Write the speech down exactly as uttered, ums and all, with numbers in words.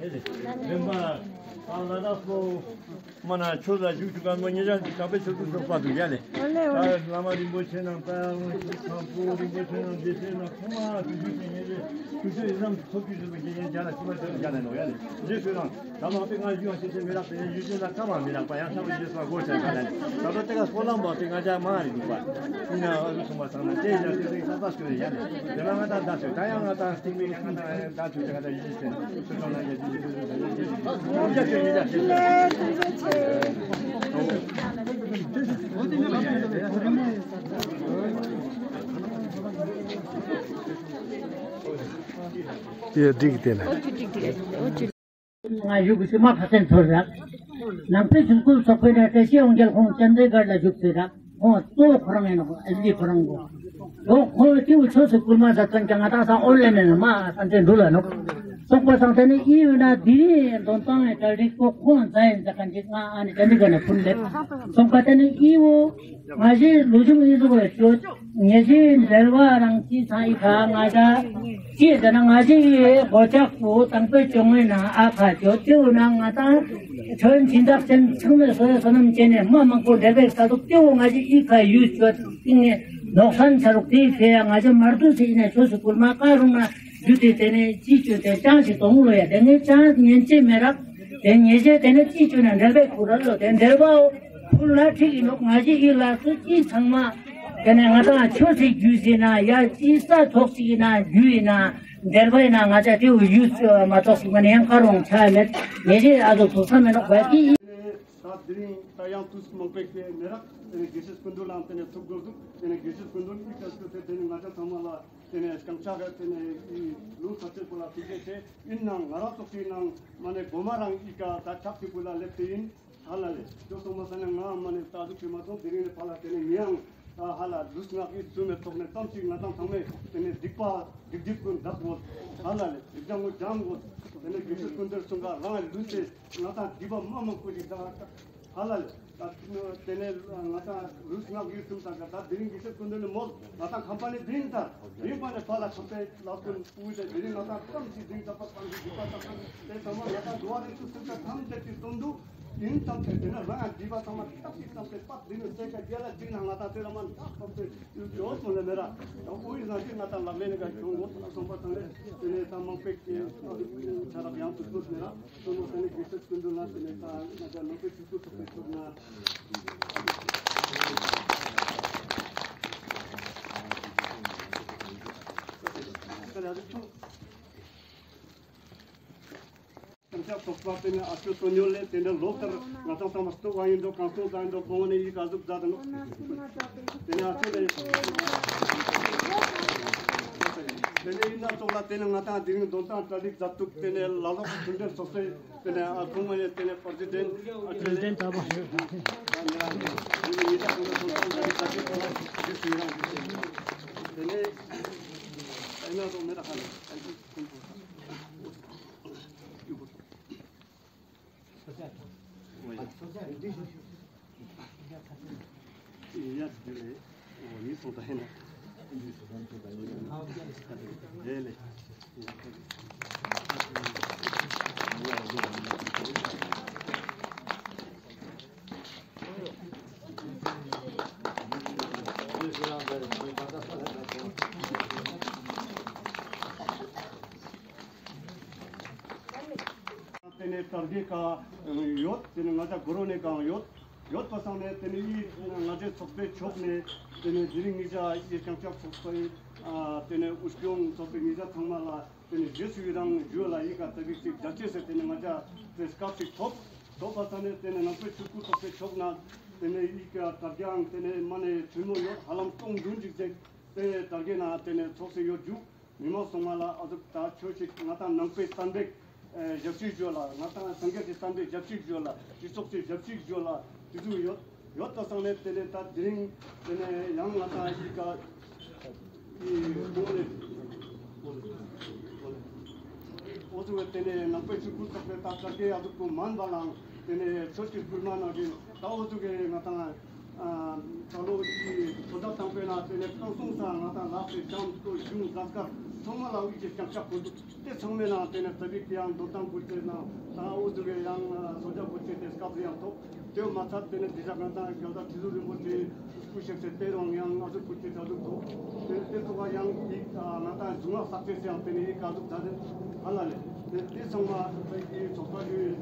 རིམ་པ། ཨ་ལ་དྭགས་པོ་མ་ན་ཆོས་ལ་ཞུགས་ཞུགས་ག་མོ་ཉེ་ཞག་གི་ཁ་པའི་ཆོས་ཀྱི་ཚོགས་པ་དུ་ཡ་ལེ། ད་བླ་མ་རིན་པོ་ཆེ་ནང་ད་ཡང་ཁམས་པོ་རིན་པོ་ཆེ་ནང་རྗེ་ཆེ་ནང་ཁོང་མ་དུ་ཞུགས་ཀྱི་ཉེ་ཞག་ཆོས་ཆོས་ཡིན་ནམ་ཐོབ་ཀྱི་ཞུགས་པའི་རྒྱལ་ཡན་རྒྱ་ལ་ཆུ་མ་ཆོས་རྒྱ་ལ་ནོ་ཡ་ལེ། རྗེས་སུ་ཡང་ད་མ་པའི་ང་ཞུ་ཡང་ཆེ་ཆེ་མི་རག་པའི་ཡང་ཞུ་ཆེ་ན་ཀ་མ་མི་རག་པ་ཡང་ས་བའི་རྗེས་སུ་སྒོ་ཆེ་ཁ་ལ་ནི། ད་ལྟ་དེ་ག་སྤོ་ལམ་པ་དེ་ང་ཅག་མ་རིག་འདུག་པ། ཡིན་ན་ཨ་ཟུ་སོང་པ་སང་ན་དེ་ཡང་དེ་རིང་ས་པ་སྐྱོ་རེ་ཡ་ནི། དེ་ལ་ང་ད་ད་ཆོས་ད་ཡང་ང་ད་སྟིང་མི་ང་ད་ད་ཆོས་དེ་ང་ད་ཡིད་ཆེས་ཆེ་ནི་ཆོས་ཀྱང་ན་ཡ་ཡིད་ཆེས་ཆེ་ནི་ཆོས་ཀྱང་ན་ཡ་ཡིད་ཆེས་ཆེ་ནི། དེ་འགྲིག་དེ་ན། ང་ཞུགས་ཀྱི་མ་ཁ་སེང་ཚོར་ར། ནང་པའི་ཆོས་སྐུལ་ཚོགས་པའི་ནང་བཀྲ་ཤིས་དབང་རྒྱལ་ཁོང་ཅན་དེ་སྒར་ལ་བཞུགས་ཏེ་ར། ཁོང་གཙོ་བོ་ཁོ་རང་ཡིན་ནོག་ཨེ་ལི་ཁོ་རང་གོ། ཁོང་དེ་བོ་ཆོས་སུ་སྐུལ་མ་མཛད་མཁན་ཀྱང་ང་ཏང་ས་ཨོན་ལེན་ནས་མ་ས་འདྲེ་འགྲུལ་ལ་ནོག་སོང་པ་སང་དེ་ནི་ཨི་བོ་ན་དེ་རིང་དོན་ཏང་ཡི་གྲ་སྒྲིག་པོ་ཁོང་མཛད་ཡིན་མཛད་མཁན་ཅིག་ང་ཨ་ནི་ཅན་དེ་སྒར་ནས་ཕུལ་ལེ། སོང་པ་དེ་ནི་ཨི་བོ། ང་ཞེས་ལུ་ཆུང་ཨི་ཟུག་ལ་ཅོ། ངེ་ཞེས་འབྲེལ་བ་རང་ཅི་ཚང་ཨི་ཁ་ང་ཞ། ཅི་ཟེར་ན་ང་ཞེས་ཡེ་གོ་ཅག་པོ་དང་པོའི་ཅོ་ངོས་ན་ཨ་ཁ་ཅོ་ཅེའུ་ན་ང་དང་། ཆོས་སྦྱིན་བདག་ཅན་ཚང་མས་བསོད་བསོད་ནམས་ཅན་ནས་མ་མང་པོ་འབྲེལ་བའི་ས་ཐོག་ཅེའུ་ང་ཞེས་ཨི་ཁ་ཡུལ་ཅོ་ཏིང་ནས་ནོག་སན་ཆ་རུག་དེའི་ཕེ་ཡ་ང་ཞེས་མར་དུ་ཚེ་ཡིན་ན་ཆོས་སུ་བསྐུལ་མ་ཀ་རུང་ན་རྒྱུ་དེ་དེ་ནས་ཅི་ཅོ་དེ་ཅང་ཞིག་དོང་ལོ་ཡ་དེ་ནས་ཅང་ཉན་ཅེས་མེད་རག་དེ་ཉེ་ཞེས་དེ་ནས་ཅི་ཅོ་ན་འབྲེལ་བའི་ཁུ་ར་ལོ་དེ་འབྲེལ་བའོ། ཕུལ་ལ་ཁྲིག་ཡིན་ནོག་ང་ཞེས་ཡིད་ལ་སུ་ཅི་ཚང་མ། དེ་ནས་ང་དང་ཆོས་སི་རྒྱུ་ཟིན་ན་ཡ་ཅི་ས་ཐོག་ཅིག་ཡིན་ན་རྒྱུ་ཡིན་ན་འདེར་བ་ཡིན་ན་ང་ཅག་དེ་བོ་ཡུལ་མ་ཐོག་ཅིག་མ་ནས་ཡང་ཁ་རོང་ཆ་མེད་ངེ་ཞེས་ཨ་ཟོ་ཐོག་ས་མེད་ནོག་བ་ཀི། ད་དེ་རིང་ད་ཡང་དུས་མང་པོའི་ཀྱི་མེ་རག་དེ་ནས་དགེ་བཤེས་སྐུ་མདུན་ལའང་དེ་ནས་ཐུག་དགོས་འདུག་དེ་ནས་དགེ་བཤེས་སྐུ་མདུན་ཨི་ཀ་སྐུ་དེ་དེ་ནས་ང་ཅག་ཚང་མ་ལ་དེ་ནས་རྐང་ཆག་ག་དེ་ནས་ཨི་ལུང་ཚར་ཚད་པོ་ལ་ཐུག་རྗེས་ཆེ་ཡིན་ནའང་ང་རང་ཚོགས་ཀྱི་ནང་མ་ནས་གོ་མ་རང་ཨི་ཀ་ད་ཆག་ཐིག་པོ་ལ་སླེབས་ཏེ་ཡིན། ཧ་ལ་ལེ། ཅོ་སོང་མ་ས་ནས་ང་མ་ནས་ད་ཟུག་ཆེ་མ་སོང་དེ་རིང་ནས་ཕ་ལ་དེ་ནས་ངེའང་ད་ཧ་ལ་ལུས་ངག་ཡིད་གསུམ་མེད་ཐོག་ནས་ཙམ་ཅིག་ང་དང་ཚང་མས་དེ་ནས་སྡིག་པ་སྡིག་སྒྲིབ་ཀུན་དག་དགོས། ཧ་ལ་ལེ། སྡིག་སྒྲིབ་ཀུན་སྦྱང་དགོས། དེ་ནས་དགེ་བཤེས་སྐུ་མདུན་གསུང་ག་རང་ལུས་ཏེ་ང་དང་སྡིག་པ་མ་མང་པོ་ཞིག་དག་ཧ་ལ་ལེ། ད་དེ་ནས་ང་དང་ལུས་ངག་ཡིད་གསུམ་དག་ད་དེ་རིང་དགེ་བཤེས་སྐུ་མདུན་ནས་མོལ་ང་དང་ཁམས་པ་ནས་དེ་རིང་ད་དེ་རིང་པ་ནས་ཕ་ལ་ཁམས་པའི་ལག་ཀུན་དེ་རིང་ང་དང་ཙམ་ཞིག་འཛིང་ཐག་པ་ཙམ་ཞིག་འཛིང་པ་ཙམ་དེ་ཚང་མ་ང་དང་འགྲོ་བ་རིགས་དྲུག་སེམས་ཅན་ཐམས་ཅད་ཀྱི་དོན་དུ་ཡིན་ཙམ་དེ་དེ་ན་རང་ཡང་སྡིག་པ་ཚང་མ་ཐག་ཅིག་ཙམ་དེ་པ་འདི་ནི་སེ་ཀ་རྒྱ་ལ་ཅིག་ན་ང་དང་དེ་ར་མ་ཐག་ཙམ་དེ་ཡུལ་ཇོ་སོང་ལེ་མེ་ར། ད་འུ་ཡི་ན་ཅིག་ང་དང་ལག་ལེན་ནི་ག་གྱོང་གོ་ཐུག་སོང་པ་དང་ལེ་དེ་ནས་ད་མང་པོ་ཀྱི་ཆ་རག་ཡང་དུ་ཐུག་མེ་ར། སོ་ནོ་དེ་ནས་དགེ་བཤེས་ཀུན་འདུལ་ན་དེ་ནས་ད་ང་དང་མང་པོ་ཅིག་ཐུག་ཐུག་པའི་ཐུག་ན། ཀམ་ཆག་ཚོགས་པ་དེ་ནས་ཨ་ཅོ་སོ་ཉོ་ལེ་དེ་ནས་ལོག་ལྟར་ང་ཚང་ཚང་མ་སྟོབས་པ་ཡིན་འགྲོ་གང་སོང་ཙང་ཡིན་འགྲོ་གོང་ནས་ཡི་ག་ཟུག་མཛད་དེ་ནོ། དེ་ནས་ཨ་ཅོ་ལེ། དེ་ནས་ཡིན་ན་ཚོགས་ལ་དེ་ནས་ང་ཏང་དེ་རིང་དོན་ཏང་གྲ་སྒྲིག་མཛད་འདུག་དེ་ནས་ལ་ལོག་མཐུན་སྒྲིལ་ཚོགས་སྡེ་དེ་ནས་ཨ་ཁོང་ངོ་ནས་དེ་ནས་པར་སི་ཌེན་ཨ་ཅོ་ལེ། དེ་ནས་ཡིན་ན་ཚོགས་ལ་དེ་ནས་ཨ་ན་ཚོགས་མེད་ད་ཁ་ལ། དེ་ནས་དར་རྒྱས་ཀ་ཡོད། དེ་ནས་ང་ཅག་གུ་རུ་ནས་ཀང་ཡོད། ཡོད་པ་སང་ནས་དེ་ནས་ཨི་ང་ཅག་ཚོགས་པའི་ཕྱོགས་ནས་དེ་ནས་དེ་རིང་ངེད་ཅག་ཨི་རྐྱང་ཕྱག་ཚོགས་པའི་ཨ་དེ་ནས་དབུ་སྐྱོང་ཚོགས་པའི་ངེད་ཅག་ཚང་མ་ལ་དེ་ནས་རྗེས་སུ་ཡི་རང་ཞུ་ལ་ཨི་ཀ་དེ་རིགས་ཅིག་རྒྱ་ཆེ་ཟེར་དེ་ནས་ང་ཅག་དེ་སྐབས་ཤིག་ཐོབ། ཐོབ་པ་སང་ནས་དེ་ནས་ནང་པའི་ཆོས་སྐུལ་ཚོགས་པའི་ཕྱོགས་ནས་དེ་ནས་ཨི་ཀ་དར་རྒྱས་དེ་ནས་མ་ནས་ཐུན་མོང་ཡོད་ཧ་ལམ་སྟོང་བདུན་ཅིག་ཟེར་དེ་དར་རྒྱས་ན་དེ་ནས་ཚོགས་སེ་ཡོད་རྒྱུ། མི་མང་སོང་མ་ལ་ཨ་ཟུག་ད་ཆོས་ཤིག་ང་ཏང་ནང་པའི་གཏན་བདེ་ཞབས་ཕྱི་ཞུ་ལ་ང་ཏང་སངས་རྒྱས་ཀྱི་གཏན་བདེ་ཞབས་ཕྱི་ཞུ་ལ་སྤྱི་ཚོགས་ཀྱི་ཞབས་ཕྱི་ཞུ་ལ་དེ་ཚོ་ཡོད་ཡོད་པ་སང་ནས་དེ་ནས་ད་དེ་རིང་དེ་ནས་ཡང་ང་ཏང་ཨི་ཀ་ཨི་ཁོང་ལས་འོ་ཟུག་དེ་ནས་ནང་པའི་ཆོས་སྐུལ་ཚོགས་པའི་ད་དར་རྒྱས་ཨ་ཟུག་པོ་མན་པ་ལའང་དེ་ནས་ཆོས་ཀྱི་སྐུལ་མ་ནང་བཞིན་ད་འོ་ཟུག་གི་ང་ཏང་ ཨ་ད་ལོ་ཡི་ཚོགས་བཅར་དང་པོའི་ནང་དེ་ནས་བསྐང་གསོ་ས་ང་དང་ལག་ཏུ་ཤམ་ཐབས་གཞུང་གཟའ་སྐར་ཚང་མ་ལ་འི་ཅི་ཀྱང་ཤ་ཁོ་འདུག། དེ་ཚང་མའི་ནང་དེ་ནས་ཚ་བིག་དེ་ཡང་འདོན་ཐང་ཁུར་ཏེ་ནང་ད་འོ་ཟུག་གི་ཡང་ཚོགས་བཅར་ཁུར་ཏེ་དེ་སྐབས་སུ་ཡང་ཐོབ། དེ་མ་ཚད་དེ་ནས་དེ་ཞག་ང་དང་རྒྱལ་དར་ཁྲི་ཟུར་རིན་པོ་ཆེ་སྐུ་གཤེགས་སེ་དེ་རུང་ཡང་ང་ཚོ་ཁུར་ཏེ་ད་ཟུག་ཐོབ། དེ་དེ་ཚོ་བ་ཡང་འི་ང་དང་གཞུང་ལ་བསགས་ཏེ་སེ་ཡང་དེ་ནས་འི་ག་ཟུག་ད་དེ་ཧ་ལ་ལེ། དེ་དེ་ཚང་མ་ཚ་བིག་ཚོགས་པ་གི་